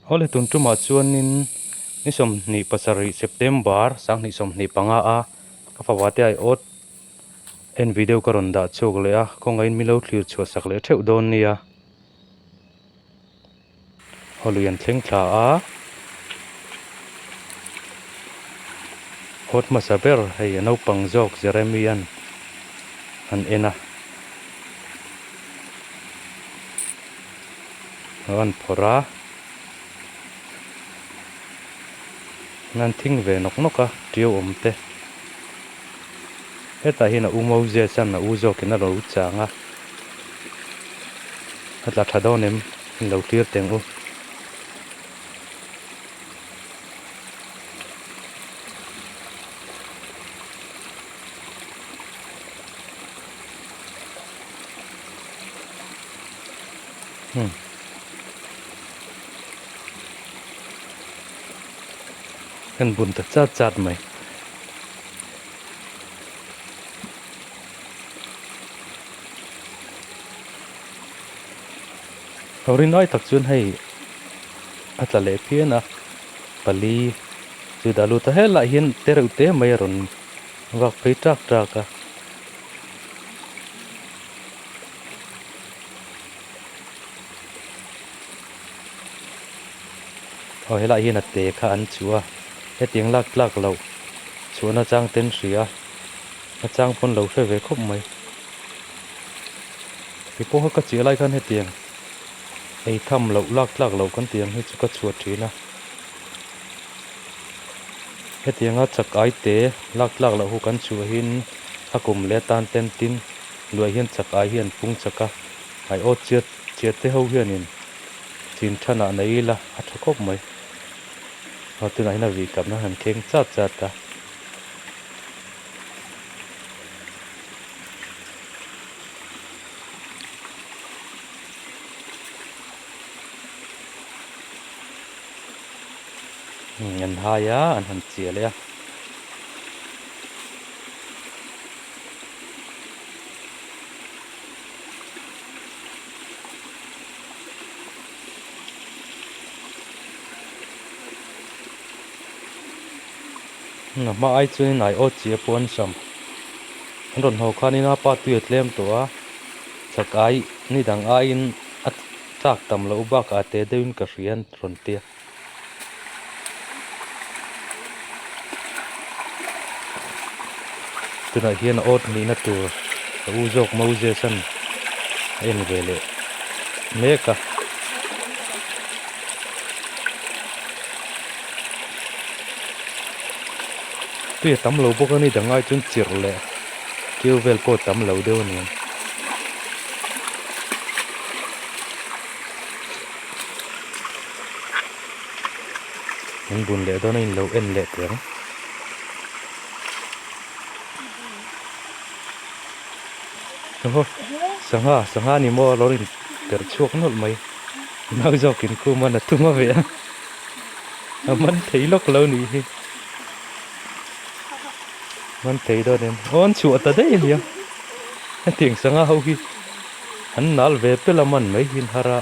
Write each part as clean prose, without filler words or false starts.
Awle tun tumah chuanin ni 27 September 2025 a ka fapa te aiawt en video ka rawn dah chhuak leh a kawngaihin min lo thlir chhuah sak leh theuh dawn nia. Aw lui an thleng thla a awt hmasa ber hei a naupang zawk Jeremy an an en a a an phawrh a an thing ve nawk nawk a tiu awm te hetah hian a u Moses an a u zawkin a lo chang a a tla tha dawn em in lo thlir teng u. Hmm. Kan bun ta chat chat mai. Lo rinai tak chuan hei a tla leh phian a, pali chu dah lut a helaiah hian te reuh te mai a rawn vak phei ṭak ṭak a. Aw helaiah hian a te kha an chuh a, hetiang lak tlak loh chhuahna chang te an hria a, a chang pawn lo hre ve khawp mai. Kei pawh kha ka chiah lai khan hetiang ei tham loh lak tlak loh kan tih ang hi chu ka chhuah thin a, hetianga chak ai te lak tlak loh hu kan chhuahin a kum leh atan ten tin luah hian chak ai hi an pung chak a, ai aw chiat chiat te ho hianin chin thanah nei ila a tha khawp mai. Aw tunah hian a vih kapna han kheng chat chat a. An hai a an han chiah leh a. A hma ai chuanin ai awt chi a pawh an sam an rawn haw khanin a pa tui a tlem tawh a chak ai ni dang aiin a tlak tam loh bakah a te deuhin ka hria an rawn ti a. Tunah hian a awt nihna tur a u zawk Moses an a en ve leh mek a. Tui a tam lo bawk a ni dang ai chuan chirh leh keu vel pawh a tam lo deuh a ni ang. An bun leh dawn a in lo en leh teh ang. Aw sangha sangha ni maw a lo in perh chhuak nawlh mai nau zawkin khum a na tum a ve a a man thei lawk lo nih hi man thei dawn em aw an chhuah ta daih a nia hetiang sangha ho hi an nal ve pel a man mai hi an har a.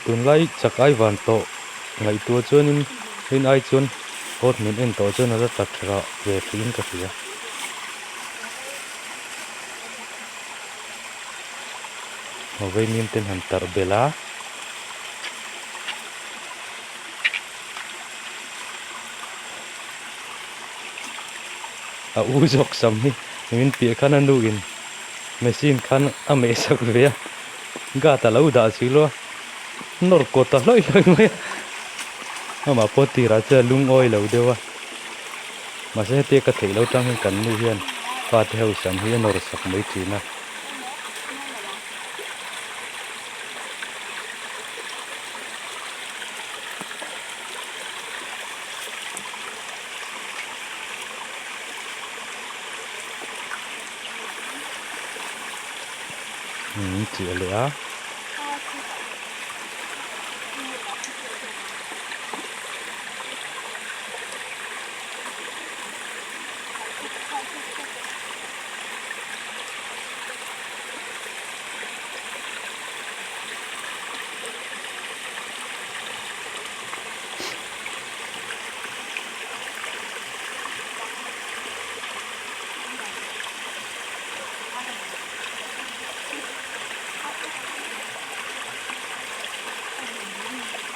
Tunlai chak ai van tawh ngaihtuah chuanin rin ai chuan awt min en tawh chuan a la tla tha ve theihin ka hria. Aw vaimim ten han tarh belh a. A u zawk sam hi min piah khan a nu in machine khan a meh sak ve a gat a lo dah si lo a nawr kawt ta hlawih hlawih mai a amah pawh tirah chuan a lungawi lo deuh a mahse hetia ka theih loh tang hian kan nu hian pa te ho sam hi a nawr sak mai thin a. Min chiah leh a.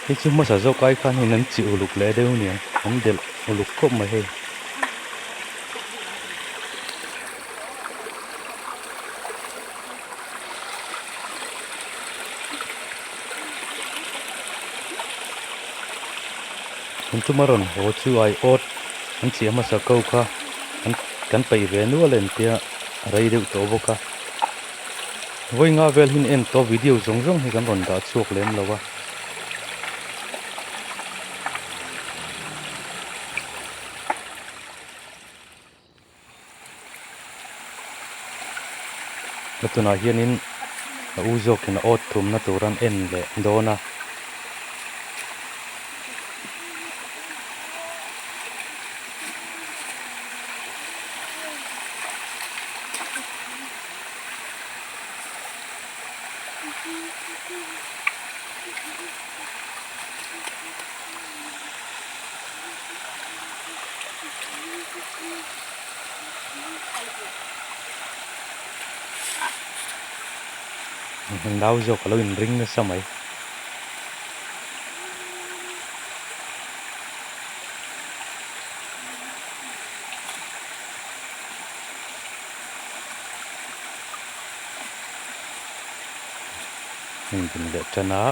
Hei chu hmasa zawk ai khan hei an chi uluk leh deuh aniang an delh uluk khawp mai hei. An chuma rawn haw chu ai awt an chiah hmasa ko kha an kan peih ve nual a entia a rei deuh tawh bawk a. Vawi nga vel hi en tawh video zawng zawng hi kan rawn dah chhuak lem lo a. Tunah hianin a u zawkin a awt thumna tur an en leh dawn a. Nau zawk a lo inring nasa mai. Hmun din leh tan a.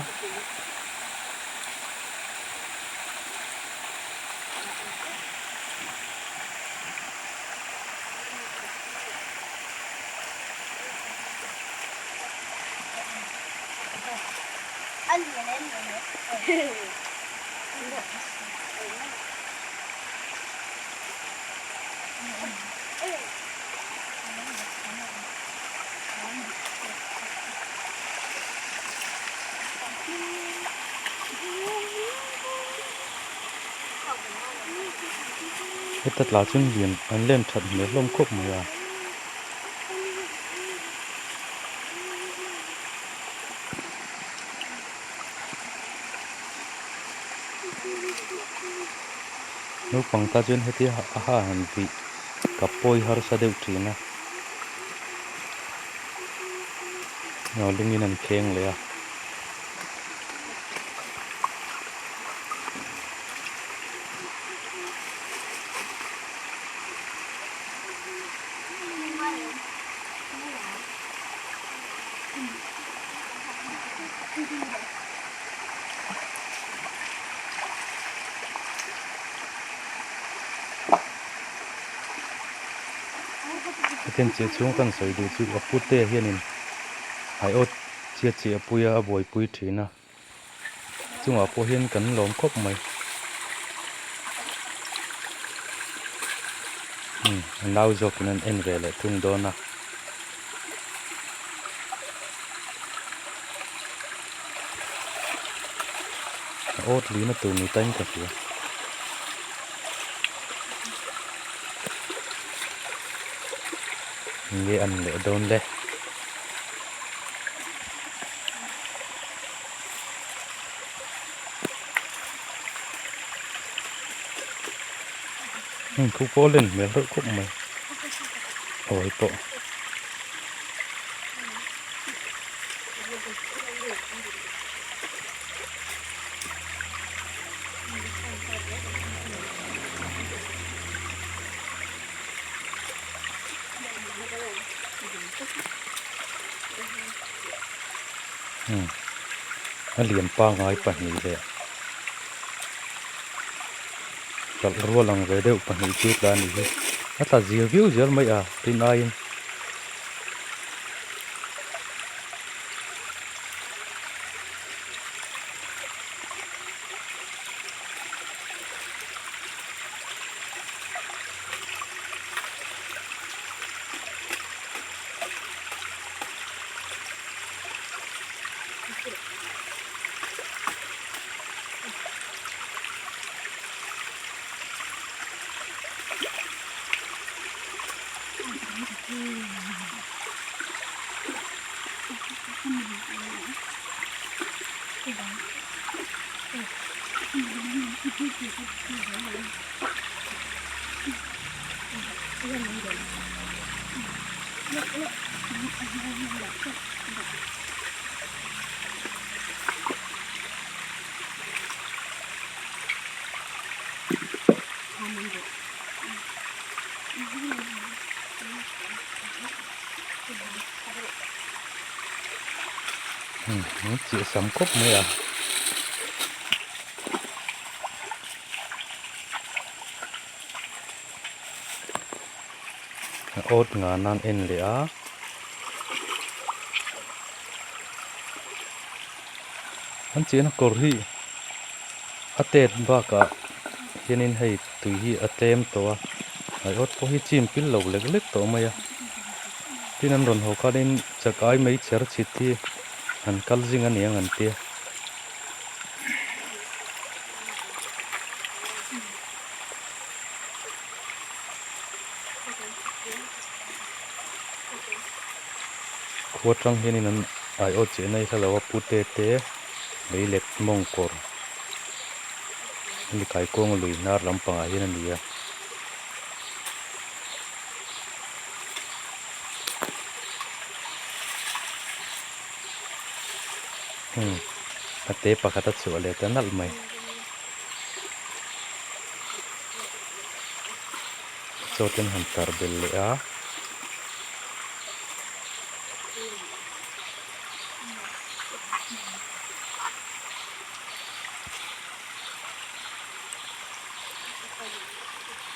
Heta tla chuan lian an len that hmel hlawm khawp mai a. Naupang ta chuan hetia a ha han vih ka pawi harsa deuh thin a. Aw lungin an kheng leh a. Hetiang chiah chhung kan sawi duh chu a pute hianin aiawt chiah chiah puia a buaipui thin a. Chungah pawh hian kan lawm khawp mai. Umm a nau zawkin an en ve leh thung dawn a. A awt lina tur ni tain ka hria. Nge an leh dawn le. Heng khu pawh a len hmel reuh khawp mai awi pawh. A lian pangai pahnih leh hralh rual ang ve deuh pahnih chu tla a nih hi a tla zir viau zel mai a tin aiin. Chiah sam khawp mai a. A awt nga nan en leh a. An chiahna kawr hi a tet bakah hianin hei tui hi a tlem tawh a aiawt pawh hi chim pil lo lek lek tawh mai a tin an rawn haw khanin chakai mai chher chhit hi an kal zing a niang an tia. Khua tang hianin an aiawt cheh na hi hla lo a pu te te lei let mawng kawr hemi kaikuang lui hnar lampangah hian a ni a. Hmm a te pakhat a chhuah leh ta nalh mai. Chaw ten han tar belh leh a.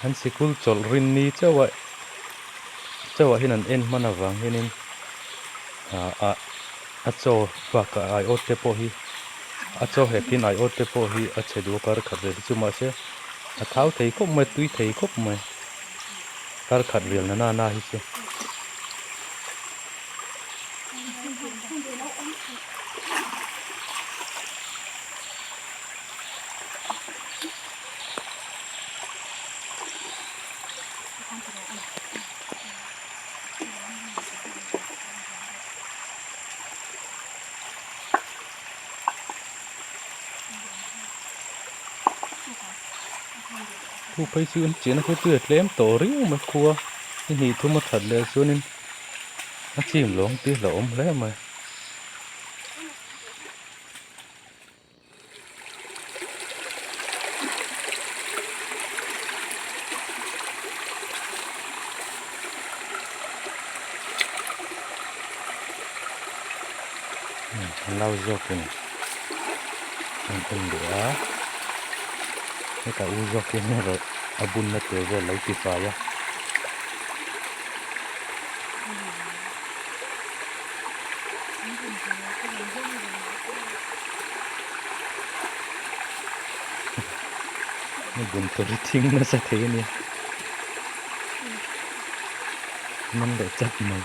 An sikul chawlh rin ni chauh a chauh ah hian an en hman avang hianin ah ah a chaw bakah aiawt te pawh hi a chaw hekin aiawt te pawh hi a chhe duh a kar khat vel hi chu mahse a thau thei khawp mai tui thei khawp mai kar khat vel na na hi chu. Thu phei chu an chiahna khu chu a tlem tawh riau mai khua ni hnih thum a that leh chuanin a chim lawng tih hlauhawm hle mai. An lo zawkin an en leh a hetah u zawkin erawh a bunna tur vel lo ti fai a. Bun tur hi thing nasa thei a nia man leh chak mai.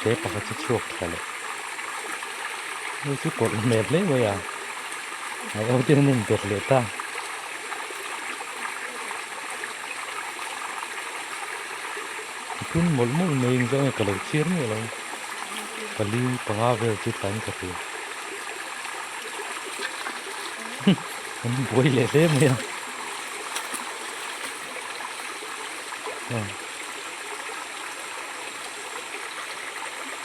Te pakhat chu chhuak thla leh hei chu kawlh hmel hle mai a ngaih ten an inbet leh ta a phun mawlh mawlh mai in zawng e ka lo chhiar miah lo pali panga vel chu tlan ka hria an buai leh hle mai a.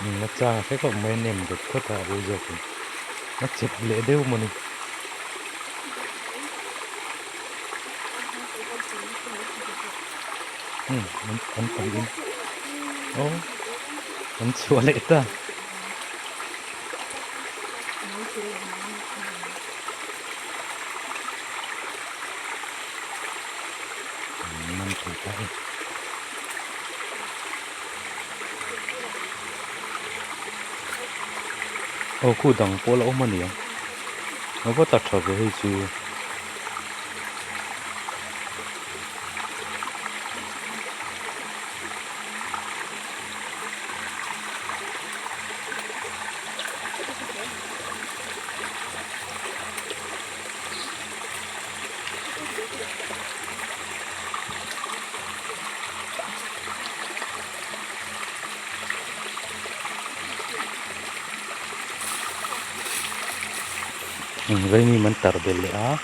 Nunna chang a hre khawp mai a nem dawt phawt a a u zawkin a chep leh deuh maw ni. Hmm an an pahnihin aw an chhuah leh ta. Man thei ta e. Aw khu dang pawh la awm a ni ang. A va tla tha ve hei chu. Vaimim an tar belh leh a.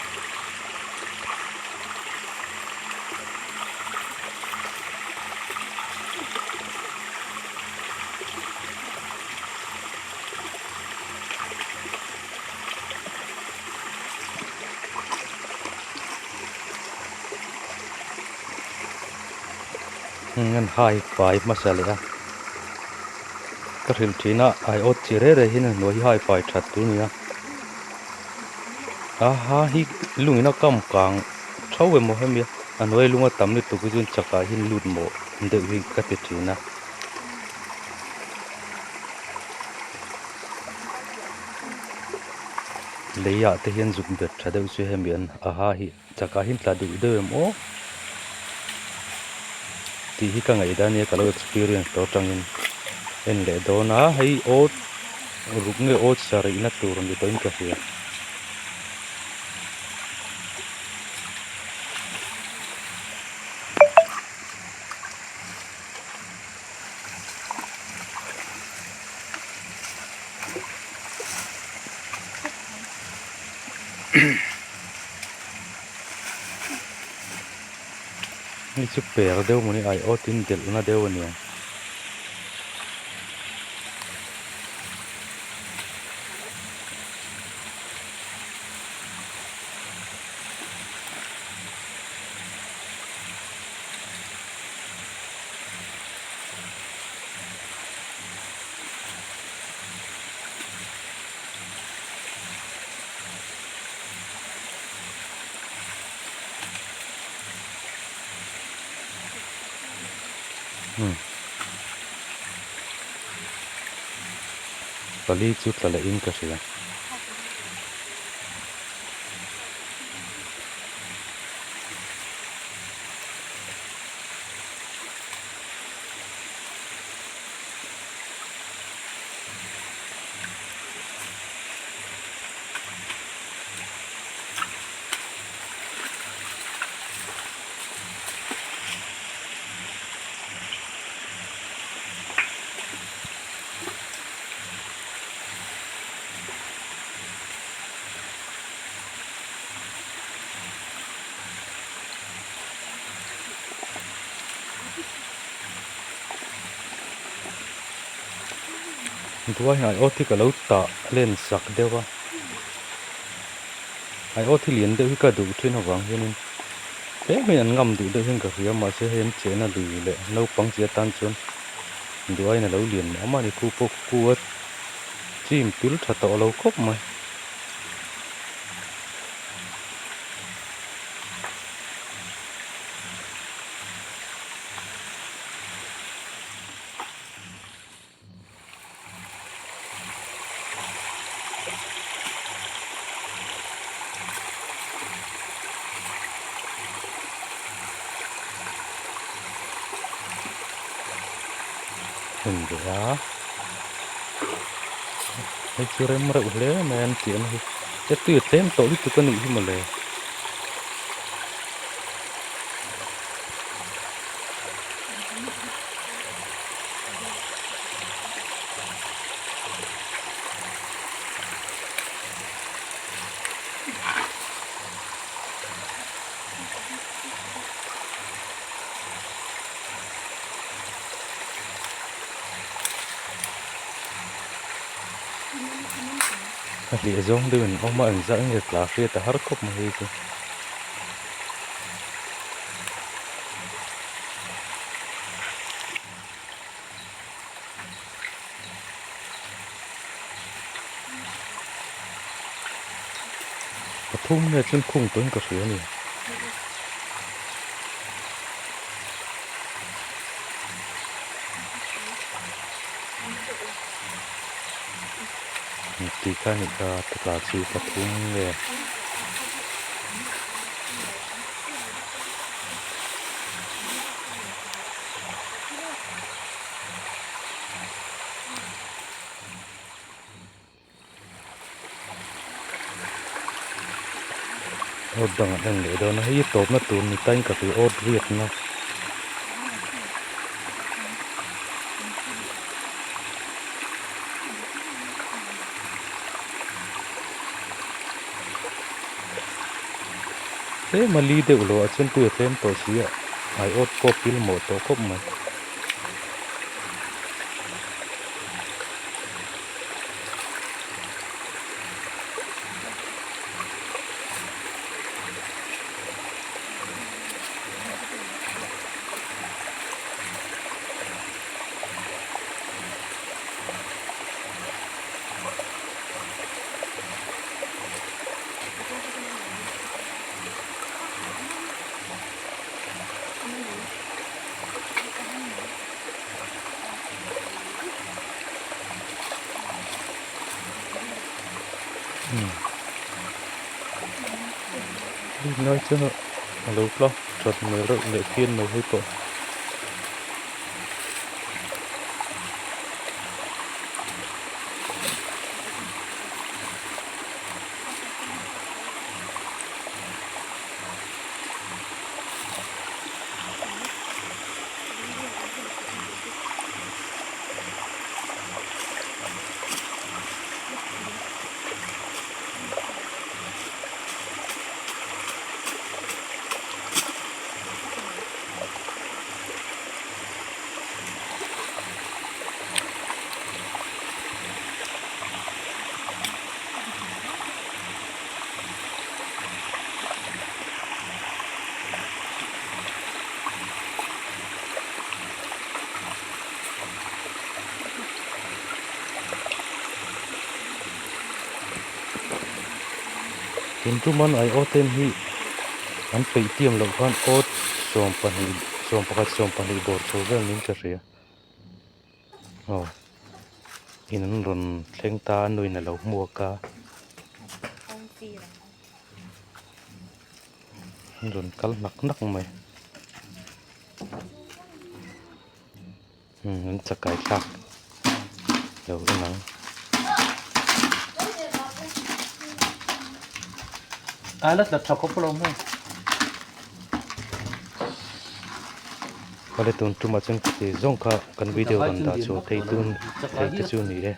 An hai fai hmasa leh a ka hrilh thin a aiawt chi reh reh hian a hnuai hi hai fai that tur a ni a aha hi lungin a kam kang thau emaw hemi a hnuai lung a tam lutuk hi chuan chakah hian lut mawh deuh hi ka ti thin a. Leiah te hian zuk bet tha deuh chu hemi an aha hi chakah hian tla duh deuh em aw tih hi ka ngaih dan a nia ka lo experience tawh atangin en leh dawn a hei awt ruk nge awt sarihna tur ni tawhin ka hria. Hei chu per deuh mawni aiawt in delh na deuh a nia. Pali chu tla leh in ka hria. Duai hi aiawt hi ka lo tah len sak deuh a aiawt hi lian deuh hi ka duh thin avang hianin tlem in an ngam duh deuh hian ka hria mahse hei an chehna lui leh naupang chi atan chuan duaiin a lo lian mah mah a ni khu pawh khu a chim pil tha tawh lo khawp mai. En leh a hei chu rem reuh hle mai an tih ang hi he tui a tlem tawh lutuk a nih hi mawle. A hliah zawng deuh in awm a engzah nge tla hriat a har khawp mai hei chu. Pathum nge chuan khung tawhin ka hria a ni. Tih kha a nih kha tla chu pathum nge. Awt dang an en leh dawn a hei hi tawpna tur ni tain ka hria awt riatna. Tlem a li deuh loh ah chuan tui a tlem tawh si a, aiawt pawh pil mawh tawh khawp mai. Lai chu a lo tla that hmel reuh leh phian mai hei pawh. Tun tuman aiawt ten hi an peih tiam loh khan awt 12 11 12 bawr chho vel niin ka hria. Aw in an rawn thleng ta a nuin a lo hmuak a an rawn kal hnak hnak mai umm an chakai thlak lo en ang a la tla tha khawp lo maw. Awle tun tumah chuan ka ti zawng kha kan video rawn dah chhuah thei tun thei te chu ni e.